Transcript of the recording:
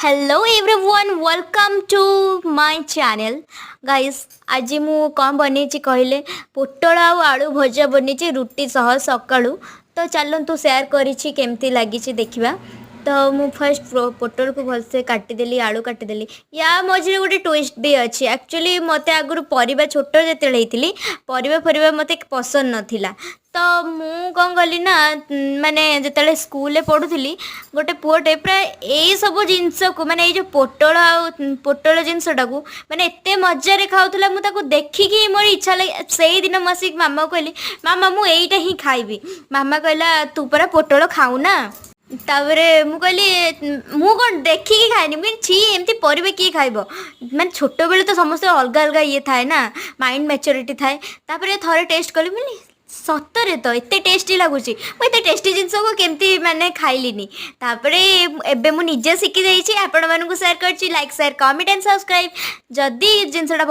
Hello everyone, welcome to my channel, guys. ଆଜି ମୁଁ କ'ଣ ବନେଇଛି କହିଲେ, ପୋଟଳ ଆଉ ଆଳୁ ଭଜା ବନେଇଛି ରୁଟି ସହ ସକାଳୁ। ତ ଚାଲନ୍ତୁ, ସେୟାର କରିଛି, କେମିତି ଲାଗିଛି ଦେଖିବା। ତ ମୁଁ ଫାର୍ଷ୍ଟ ପୋଟଳକୁ ଭଲସେ କାଟିଦେଲି, ଆଳୁ କାଟିଦେଲି। ୟା ମଝିରେ ଗୋଟେ ଟୁଇଷ୍ଟ ବି ଅଛି। ଆକ୍ଚୁଆଲି ମୋତେ ଆଗରୁ ପରିବା, ଛୋଟ ଯେତେବେଳେ ହେଇଥିଲି, ପରିବା ଫରିବା ମୋତେ ପସନ୍ଦ ନଥିଲା। ତ ମୁଁ କ'ଣ କଲି ନା, ମାନେ ଯେତେବେଳେ ସ୍କୁଲରେ ପଢ଼ୁଥିଲି, ଗୋଟେ ପୁଅଟେ ପ୍ରାୟ ଏଇସବୁ ଜିନିଷକୁ, ମାନେ ଏଇ ଯେଉଁ ପୋଟଳ ଆଉ ପୋଟଳ ଜିନିଷଟାକୁ ମାନେ ଏତେ ମଜାରେ ଖାଉଥିଲା, ମୁଁ ତାକୁ ଦେଖିକି ମୋର ଇଚ୍ଛା ଲାଗେ। ସେଇଦିନ ମୁଁ ଆସିକି ମାମାକୁ କହିଲି, "ମାମା, ମୁଁ ଏଇଟା ହିଁ ଖାଇବି।" ମାମା କହିଲା, "ତୁ ପରା ପୋଟଳ ଖାଉନା।" ତାପରେ ମୁଁ କହିଲି, ମୁଁ କ'ଣ ଦେଖିକି ଖାଏନି? ମୁଁ କହିଲି, "ଛି, ଏମିତି ପରିବା କିଏ ଖାଇବ?" ମାନେ ଛୋଟବେଳେ ତ ସମସ୍ତେ ଅଲଗା ଅଲଗା ଇଏ ଥାଏ ନା, ମାଇଣ୍ଡ ମ୍ୟାଚୁରିଟି ଥାଏ। ତାପରେ ଥରେ ଟେଷ୍ଟ କଲି, ମୁଁ କହିଲି, ସତରେ ତ ଏତେ ଟେଷ୍ଟି ଲାଗୁଛି, ମୁଁ ଏତେ ଟେଷ୍ଟି ଜିନିଷକୁ କେମିତି ମାନେ ଖାଇଲିନି? ତାପରେ ଏବେ ମୁଁ ନିଜେ ଶିଖି ଯାଇଛି, ଆପଣମାନଙ୍କୁ ସେୟାର କରିଛି। Like, share, comment and subscribe ଯଦି ଜିନିଷଟା